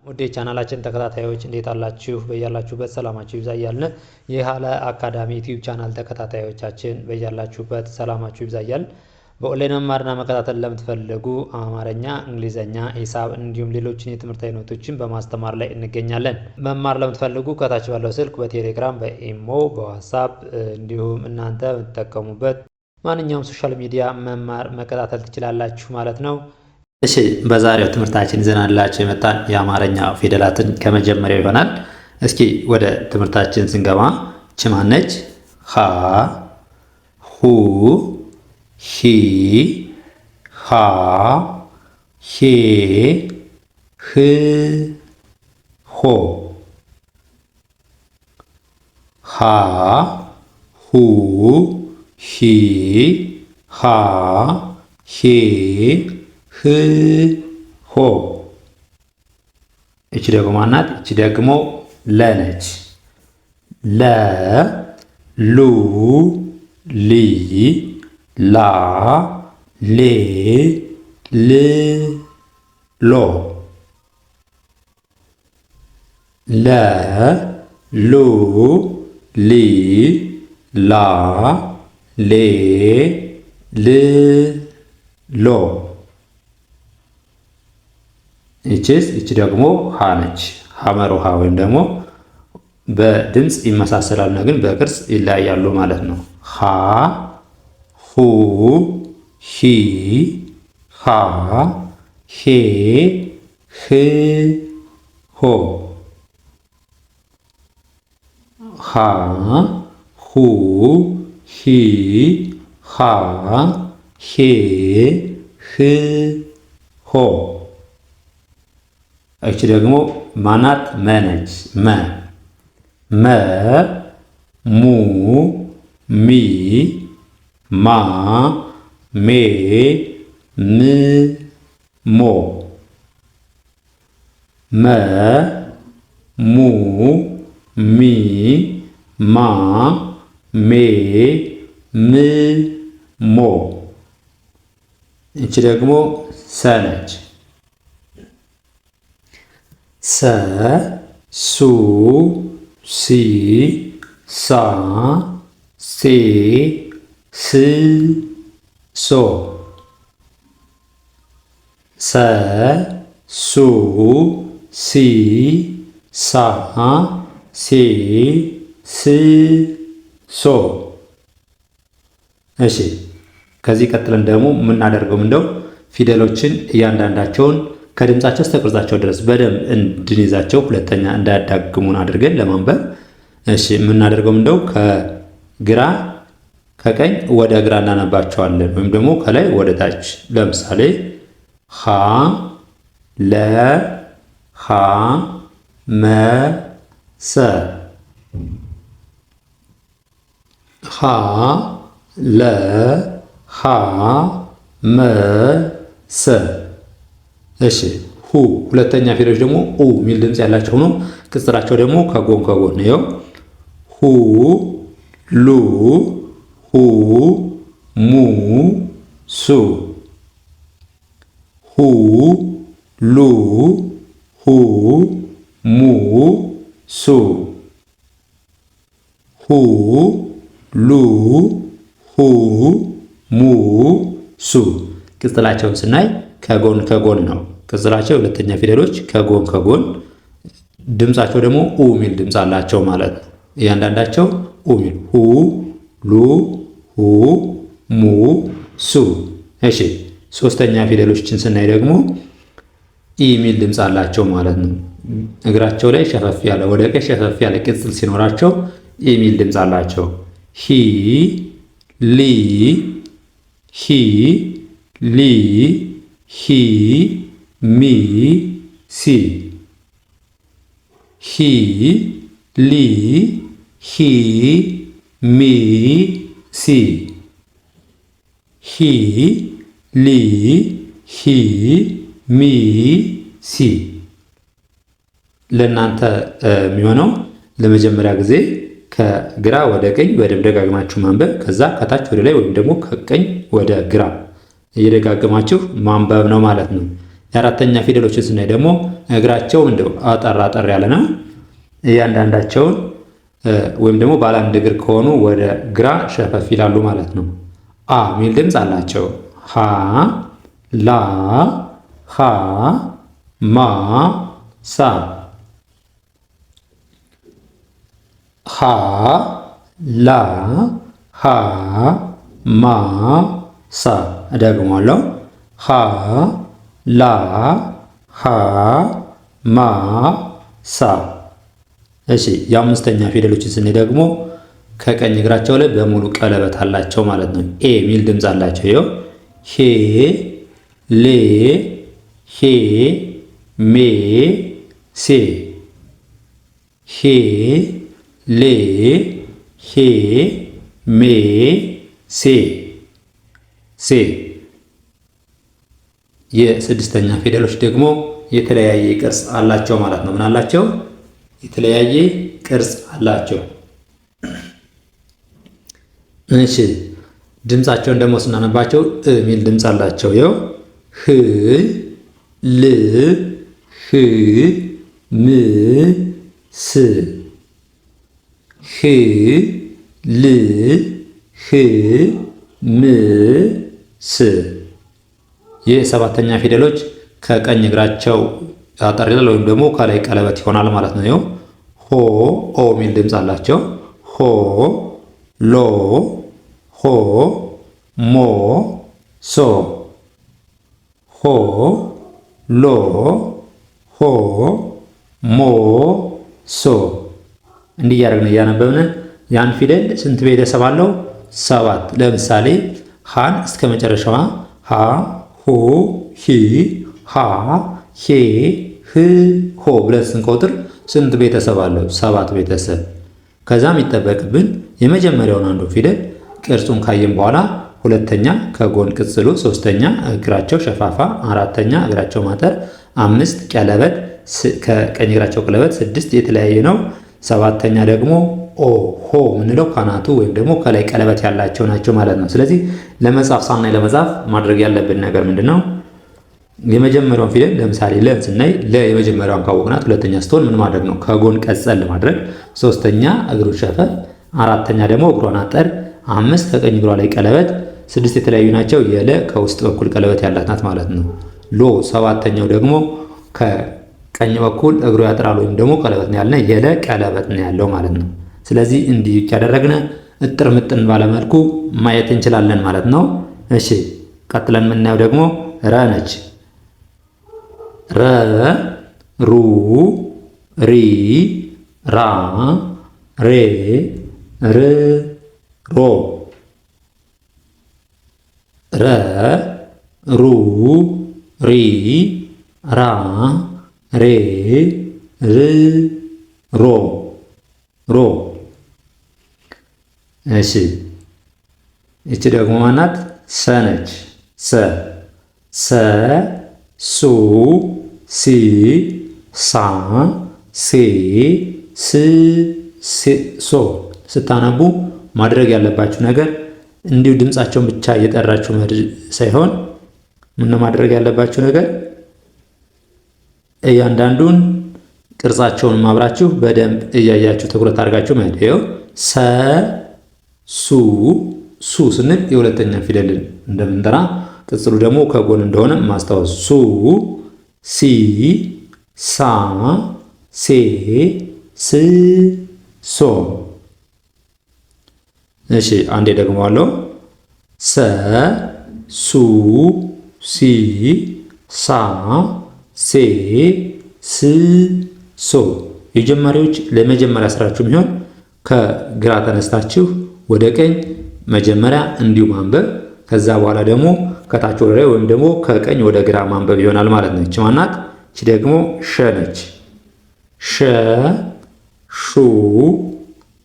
ውድ የቻናላችን ተከታታዮች እንዴት አላችሁ? በያላችሁበት ሰላማችሁ ይብዛ እያልን የሀለ አካዳሚ ዩቲዩብ ቻናል ተከታታዮቻችን በያላችሁበት ሰላማችሁ ይብዛ እያልን በኦንላይን መማርና መከታተል ለምትፈልጉ አማርኛ፣ እንግሊዘኛ፣ ሂሳብ እንዲሁም ሌሎችን የትምህርት አይነቶችን በማስተማር ላይ እንገኛለን። መማር ለምትፈልጉ ከታች ባለው ስልክ በቴሌግራም፣ በኢሞ፣ በዋትሳፕ እንዲሁም እናንተ የምትጠቀሙበት ማንኛውም social media መማር መከታተል ትችላላችሁ ማለት ነው። እሺ፣ በዛሬው ትምህርታችን ይዘናላችሁ የመጣን የአማርኛ ፊደላትን ከመጀመሪያው ይሆናል። እስኪ ወደ ትምህርታችን ስንገባ ችማነች ሀ፣ ሁ፣ ሂ፣ ሃ፣ ሄ፣ ህ፣ ሆ። ሃ፣ ሁ፣ ሂ፣ ሃ፣ ሄ፣ ህ፣ ሆ። እቺ ደግሞ ማናት? እቺ ደግሞ ለ ነች። ለ፣ ሉ፣ ሊ፣ ላ፣ ሌ፣ ል፣ ሎ። ለ፣ ሉ፣ ሊ፣ ላ፣ ሌ፣ ል፣ ሎ። ይቺስ? ይቺ ደግሞ ሀ ነች። ሐመር ውሃ ወይም ደግሞ በድምፅ ይመሳሰላሉ፣ ግን በቅርጽ ይለያያሉ ማለት ነው። ሀ፣ ሁ፣ ሂ፣ ሃ፣ ሄ፣ ህ፣ ሆ። ሃ፣ ሁ፣ ሂ፣ ሃ፣ ሄ፣ ህ፣ ሆ። እቺ ደግሞ ማናት? መ ነች። መ፣ መ፣ ሙ፣ ሚ፣ ማ፣ ሜ፣ ም፣ ሞ። መ፣ ሙ፣ ሚ፣ ማ፣ ሜ፣ ም፣ ሞ። እቺ ደግሞ ሰ ነች። ሰ፣ ሱ፣ ሲ፣ ሳ፣ ሴ፣ ስ፣ ሶ። ሰ፣ ሱ፣ ሲ፣ ሳ፣ ሴ፣ ስ፣ ሶ። እሺ፣ ከዚህ ቀጥለን ደግሞ የምናደርገው ምንድነው? ፊደሎችን እያንዳንዳቸውን ከድምጻቸው እስከ ቅርጻቸው ድረስ በደንብ እንድንይዛቸው ሁለተኛ እንዳያዳግሙን አድርገን ለማንበብ፣ እሺ፣ የምናደርገው ምንድነው? ከግራ ከቀኝ ወደ ግራ እናነባቸዋለን ወይም ደግሞ ከላይ ወደ ታች። ለምሳሌ ሀ፣ ለ፣ ሀ፣ መ፣ ሰ። ሀ፣ ለ፣ ሀ፣ መ፣ ሰ። እሺ፣ ሁ ሁለተኛ ፊደሎች ደግሞ ኡ የሚል ድምፅ ያላቸው ሆኖ ቅጽላቸው ደግሞ ከጎን ከጎን ይኸው ሁ፣ ሉ፣ ሁ፣ ሙ፣ ሱ። ሁ፣ ሉ፣ ሁ፣ ሙ፣ ሱ። ሁ፣ ሉ፣ ሁ፣ ሙ፣ ሱ። ቅጽላቸውን ስናይ ከጎን ከጎን ነው። ቅጽላቸው ሁለተኛ ፊደሎች ከጎን ከጎን፣ ድምፃቸው ደግሞ ኡ የሚል ድምፅ አላቸው ማለት ነው። እያንዳንዳቸው ኡ የሚል ሁ፣ ሉ፣ ሁ፣ ሙ፣ ሱ። እሺ፣ ሶስተኛ ፊደሎችን ስናይ ደግሞ ኢ የሚል ድምፅ አላቸው ማለት ነው። እግራቸው ላይ ሸፈፍ ያለ ወደ ቀኝ ሸፈፍ ያለ ቅጽል ሲኖራቸው ኢ የሚል ድምፅ አላቸው። ሂ፣ ሊ፣ ሂ፣ ሊ፣ ሂ፣ ሚ፣ ሲ። ሂ፣ ሊ፣ ሂ፣ ሚ፣ ሲ። ሂ፣ ሊ፣ ሂ፣ ሚ፣ ሲ። ለእናንተ የሚሆነው ለመጀመሪያ ጊዜ ከግራ ወደ ቀኝ በደንብ ደጋግማችሁ ማንበብ፣ ከዛ ከታች ወደ ላይ ወይም ደግሞ ከቀኝ ወደ ግራ እየደጋገማችሁ ማንበብ ነው ማለት ነው። የአራተኛ ፊደሎችን ስናይ ደግሞ እግራቸው እንደው አጠር አጠር ያለ ነው። እያንዳንዳቸውን ወይም ደግሞ ባለ አንድ እግር ከሆኑ ወደ ግራ ሸፈፍ ይላሉ ማለት ነው። አ ሚል ድምፅ አላቸው። ሀ ላ ሃ ማ ሳ ሃ ላ ሃ ማ ሳ። እደግማለሁ። ሀ ላ ሃ ማ ሳ። እሺ የአምስተኛ ፊደሎችን ስናይ ደግሞ ከቀኝ እግራቸው ላይ በሙሉ ቀለበት አላቸው ማለት ነው። ኤ ሚል ድምፅ አላቸው። ይኸው ሄ ሌ ሄ ሜ ሴ ሄ ሌ ሄ ሜ ሴ ሴ። የስድስተኛ ፊደሎች ደግሞ የተለያየ ቅርጽ አላቸው ማለት ነው። ምን አላቸው? የተለያየ ቅርጽ አላቸው። እሺ ድምፃቸውን ደግሞ ስናነባቸው እ የሚል ድምፅ አላቸው። ይኸው ህ ል ህ ም ስ ህ ል ህ ም ስ። የሰባተኛ ፊደሎች ከቀኝ እግራቸው አጠር ይላል ወይም ደግሞ ከላይ ቀለበት ይሆናል ማለት ነው። ይኸው ሆ ኦ የሚል ድምፅ አላቸው። ሆ ሎ ሆ ሞ ሶ ሆ ሎ ሆ ሞ ሶ። እንዲህ እያደረግን እያነበብን ያን ፊደል ስንት ቤተሰብ አለው? ሰባት። ለምሳሌ ሃን እስከ መጨረሻዋ ሃ ሁ ሂ ሃ ሄ ህ ሆ ብለን ስንቆጥር ስንት ቤተሰብ አለው? ሰባት ቤተሰብ። ከዛም ይጠበቅብን የመጀመሪያውን አንዱ ፊደል ቅርጹን ካየን በኋላ ሁለተኛ ከጎን ቅጽሉ፣ ሶስተኛ እግራቸው ሸፋፋ፣ አራተኛ እግራቸው ማጠር፣ አምስት ቀለበት ከቀኝ እግራቸው ቀለበት፣ ስድስት የተለያየ ነው፣ ሰባተኛ ደግሞ ኦ ሆ የምንለው ካናቱ ወይም ደግሞ ከላይ ቀለበት ያላቸው ናቸው ማለት ነው። ስለዚህ ለመጻፍ ሳናይ ለመጻፍ ማድረግ ያለብን ነገር ምንድን ነው? የመጀመሪያውን ፊደል ለምሳሌ ለን ስናይ ለ የመጀመሪያውን ካወቅናት ሁለተኛ ስትሆን ምን ማድረግ ነው? ከጎን ቀጸል ማድረግ፣ ሶስተኛ እግሩ ሸፈፍ፣ አራተኛ ደግሞ እግሯን አጠር፣ አምስት ከቀኝ እግሯ ላይ ቀለበት፣ ስድስት የተለያዩ ናቸው። የለ ከውስጥ በኩል ቀለበት ያላት ናት ማለት ነው። ሎ ሰባተኛው ደግሞ ከቀኝ በኩል እግሩ ያጥራል ወይም ደግሞ ቀለበት ነው ያልነ የለ ቀለበት ነው ያለው ማለት ነው። ስለዚህ እንዲህ ያደረግነ እጥር ምጥን ባለመልኩ ማየት እንችላለን ማለት ነው። እሺ ቀጥለን የምናየው ደግሞ ረ ነች። ረ ሩ ሪ ራ ሬ ር ሮ ረ ሩ ሪ ራ ሬ ር ሮ ሮ። እሺ ይቺ ደግሞ ማናት? ሰ ነች። ሰ ሰ ሱ ሲ ሳ ሴ ስ ሶ። ስታነቡ ማድረግ ያለባችሁ ነገር እንዲሁ ድምፃቸውን ብቻ እየጠራችሁ መሄድ ሳይሆን ምን ማድረግ ያለባችሁ ነገር እያንዳንዱን ቅርጻቸውን ማብራችሁ በደንብ እያያችሁ ትኩረት አድርጋችሁ መሄድ። ይኸው ሰ ሱ ሱ ስንል የሁለተኛ ፊደልን እንደምንጠራ ቅጽሉ ደግሞ ከጎን እንደሆነ ማስታወስ። ሱ ሲ ሳ ሴ ስ ሶ። እሺ አንዴ ደግሞ አለው ሰ ሱ ሲ ሳ ሴ ስ ሶ። የጀማሪዎች ለመጀመሪያ ስራችሁ የሚሆን ከግራ ተነስታችሁ ወደ ቀኝ መጀመሪያ እንዲሁ ማንበብ፣ ከዛ በኋላ ደግሞ ከታች ወደ ላይ ወይም ደግሞ ከቀኝ ወደ ግራ ማንበብ ይሆናል ማለት ነው። እቺ ማናት? እቺ ደግሞ ሸ ነች። ሸ ሹ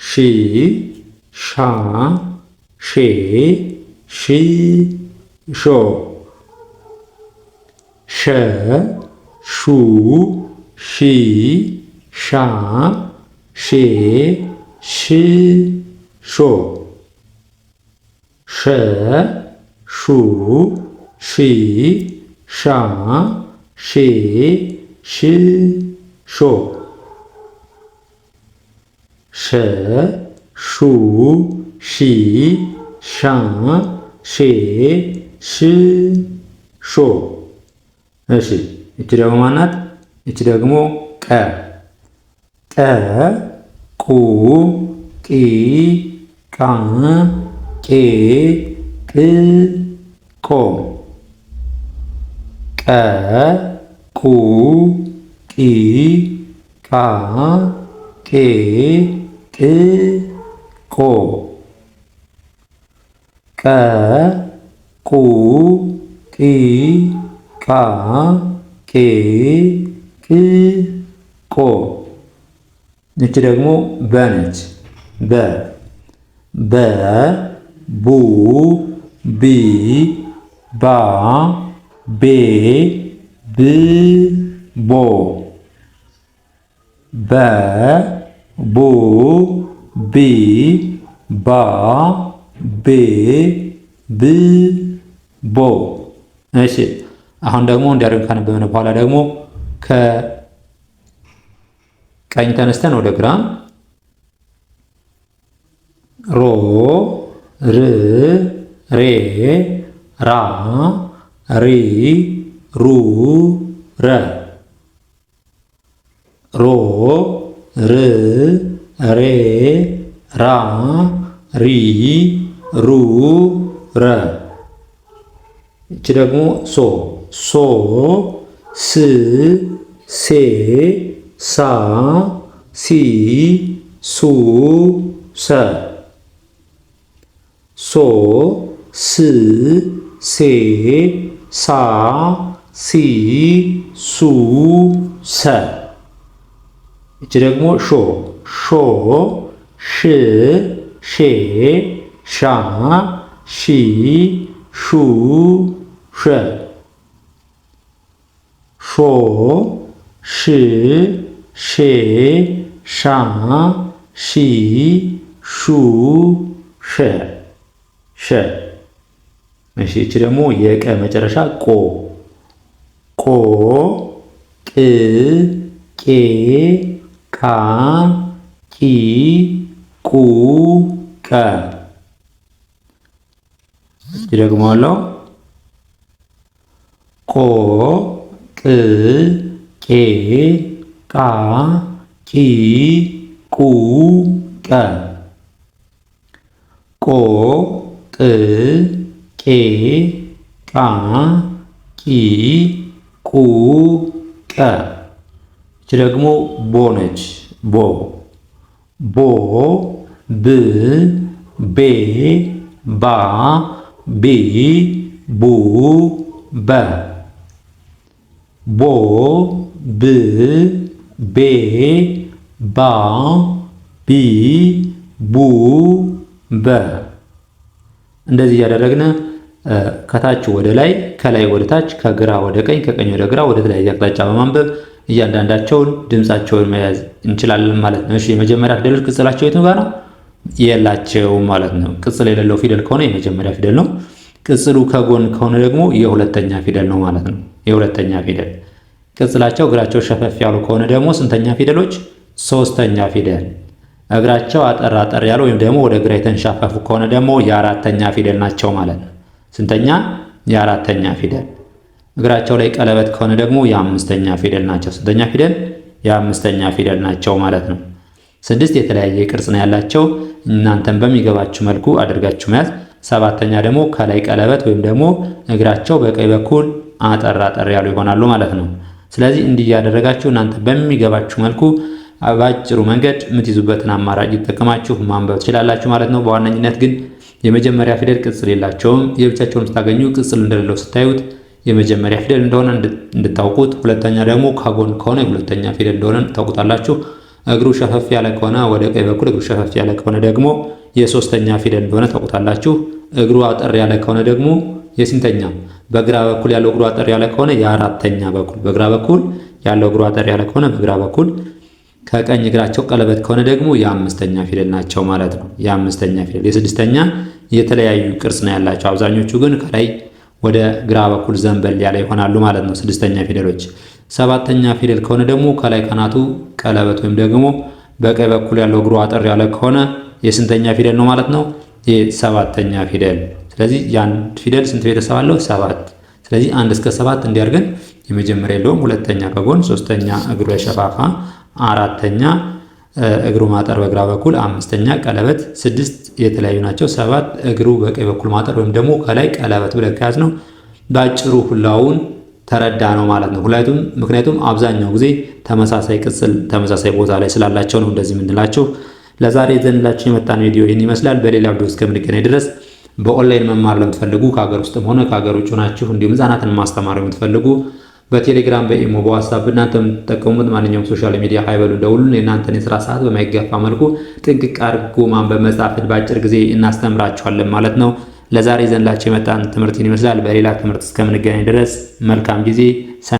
ሺ ሻ ሼ ሺ ሾ ሸ ሹ ሺ ሻ ሼ ሽ ሾ ሸ ሹ ሺ ሻ ሼ ሽ ሾ ሸ ሹ ሺ ሻ ሼ ሽ ሾ። እሺ እቺ ደግሞ ማናት? እቺ ደግሞ ቀ ቀ ቁ ቂ ቃ ቄ ቅ ቆ ቀ ቁ ቂ ቃ ቄ ቅ ቆ ቀ ቁ ቂ ቃ ቄ ቅ ቆ። እቺ ደግሞ በ ነች። በ በ ቡ ቢ ባ ቤ ብ ቦ በ ቡ ቢ ባ ቤ ብ ቦ። እሺ አሁን ደግሞ እንዲያደርግ ካነበብን በኋላ ደግሞ ከቀኝ ተነስተን ወደ ግራ ሮ ር ሬ ራ ሪ ሩ ረ ሮ ር ሬ ራ ሪ ሩ ረ። እቺ ደግሞ ሶ ሶ ስ ሴ ሳ ሲ ሱ ሰ ሶ ስ ሴ ሳ ሲ ሱ ሰ። እቺ ደግሞ ሾ ሾ ሽ ሼ ሻ ሺ ሹ ሸ ሾ ሽ ሼ ሻ ሺ ሹ ሸ ሸ። እሺ እቺ ደግሞ የቀ መጨረሻ ቆ ቆ ቅ ቄ ቃ ቂ ቁ ቀ። እቺ ደግሞ አለው ቆ ቅ ቄ ቃ ቂ ቁ ቀ ቆ ቅ ቄ ቃ ቂ ቁ ቀ። እቺ ደግሞ ቦ ነች። ቦ ቦ ብ ቤ ባ ቢ ቡ በ ቦ ብ ቤ ባ ቢ ቡ በ። እንደዚህ እያደረግን ከታች ወደ ላይ፣ ከላይ ወደ ታች፣ ከግራ ወደ ቀኝ፣ ከቀኝ ወደ ግራ ወደ ተለያየ አቅጣጫ በማንበብ እያንዳንዳቸውን ድምፃቸውን መያዝ እንችላለን ማለት ነው። እሺ የመጀመሪያ ፊደሎች ቅጽላቸው የቱ ጋር ነው? የላቸውም ማለት ነው። ቅጽል የሌለው ፊደል ከሆነ የመጀመሪያ ፊደል ነው። ቅጽሉ ከጎን ከሆነ ደግሞ የሁለተኛ ፊደል ነው ማለት ነው። የሁለተኛ ፊደል። ቅጽላቸው እግራቸው ሸፈፍ ያሉ ከሆነ ደግሞ ስንተኛ ፊደሎች? ሶስተኛ ፊደል። እግራቸው አጠር አጠር ያሉ ወይም ደግሞ ወደ ግራ የተንሻፈፉ ከሆነ ደግሞ የአራተኛ ፊደል ናቸው ማለት ነው። ስንተኛ? የአራተኛ ፊደል። እግራቸው ላይ ቀለበት ከሆነ ደግሞ የአምስተኛ ፊደል ናቸው። ስንተኛ ፊደል? የአምስተኛ ፊደል ናቸው ማለት ነው። ስድስት የተለያየ ቅርጽ ነው ያላቸው። እናንተን በሚገባችሁ መልኩ አድርጋችሁ መያዝ። ሰባተኛ ደግሞ ከላይ ቀለበት ወይም ደግሞ እግራቸው በቀኝ በኩል አጠር አጠር ያሉ ይሆናሉ ማለት ነው። ስለዚህ እንዲህ እያደረጋችሁ እናንተ በሚገባችሁ መልኩ በአጭሩ መንገድ የምትይዙበትን አማራጭ ይጠቀማችሁ ማንበብ ትችላላችሁ ማለት ነው። በዋነኝነት ግን የመጀመሪያ ፊደል ቅጽል የላቸውም። የብቻቸውን ስታገኙ ቅጽል እንደሌለው ስታዩት የመጀመሪያ ፊደል እንደሆነ እንድታውቁት፣ ሁለተኛ ደግሞ ከጎን ከሆነ የሁለተኛ ፊደል እንደሆነ ታውቁታላችሁ። እግሩ ሸፈፍ ያለ ከሆነ ወደ ቀኝ በኩል እግሩ ሸፈፍ ያለ ከሆነ ደግሞ የሶስተኛ ፊደል እንደሆነ ታውቁታላችሁ። እግሩ አጠር ያለ ከሆነ ደግሞ የስንተኛ በግራ በኩል ያለው እግሩ አጠር ያለ ከሆነ የአራተኛ በኩል በግራ በኩል ያለው እግሩ አጠር ያለ ከሆነ በግራ በኩል ከቀኝ እግራቸው ቀለበት ከሆነ ደግሞ የአምስተኛ ፊደል ናቸው ማለት ነው። የአምስተኛ ፊደል የስድስተኛ የተለያዩ ቅርጽ ነው ያላቸው። አብዛኞቹ ግን ከላይ ወደ ግራ በኩል ዘንበል ያለ ይሆናሉ ማለት ነው ስድስተኛ ፊደሎች። ሰባተኛ ፊደል ከሆነ ደግሞ ከላይ ካናቱ ቀለበት ወይም ደግሞ በቀኝ በኩል ያለው እግሩ አጠር ያለ ከሆነ የስንተኛ ፊደል ነው ማለት ነው? የሰባተኛ ፊደል። ስለዚህ የአንድ ፊደል ስንት ቤተሰብ አለው? 7። ስለዚህ 1 እስከ 7 እንዲያርገን የመጀመሪያ የለውም፣ ሁለተኛ ከጎን፣ ሶስተኛ እግሩ የሸፋፋ፣ አራተኛ እግሩ ማጠር በግራ በኩል፣ አምስተኛ ቀለበት፣ 6 የተለያዩ ናቸው፣ 7 እግሩ በቀኝ በኩል ማጠር ወይም ደግሞ ከላይ ቀለበት ብለን ከያዝነው ባጭሩ ሁላውን ተረዳ ነው ማለት ነው። ምክንያቱም አብዛኛው ጊዜ ተመሳሳይ ቅጽል ተመሳሳይ ቦታ ላይ ስላላቸው ነው እንደዚህ የምንላቸው። ለዛሬ ይዘንላችሁ የመጣን ቪዲዮ ይህን ይመስላል። በሌላ ቪዲዮ እስከምንገናኝ ድረስ በኦንላይን መማር ለምትፈልጉ ከሀገር ውስጥም ሆነ ከሀገር ውጭ ሆናችሁ እንዲሁም ህጻናትን ማስተማር የምትፈልጉ በቴሌግራም፣ በኢሞ፣ በዋትስአፕ እናንተ የምትጠቀሙት ማንኛውም social media hi በሉን፣ ደውሉን። የእናንተን የስራ ሰዓት በማይገፋ መልኩ ጥንቅቅ አድርጎ ማንበብ መጻፍን በአጭር ጊዜ እናስተምራችኋለን ማለት ነው። ለዛሬ ይዘንላችሁ የመጣን ትምህርት ይመስላል። በሌላ ትምህርት እስከምንገናኝ ድረስ መልካም ጊዜ።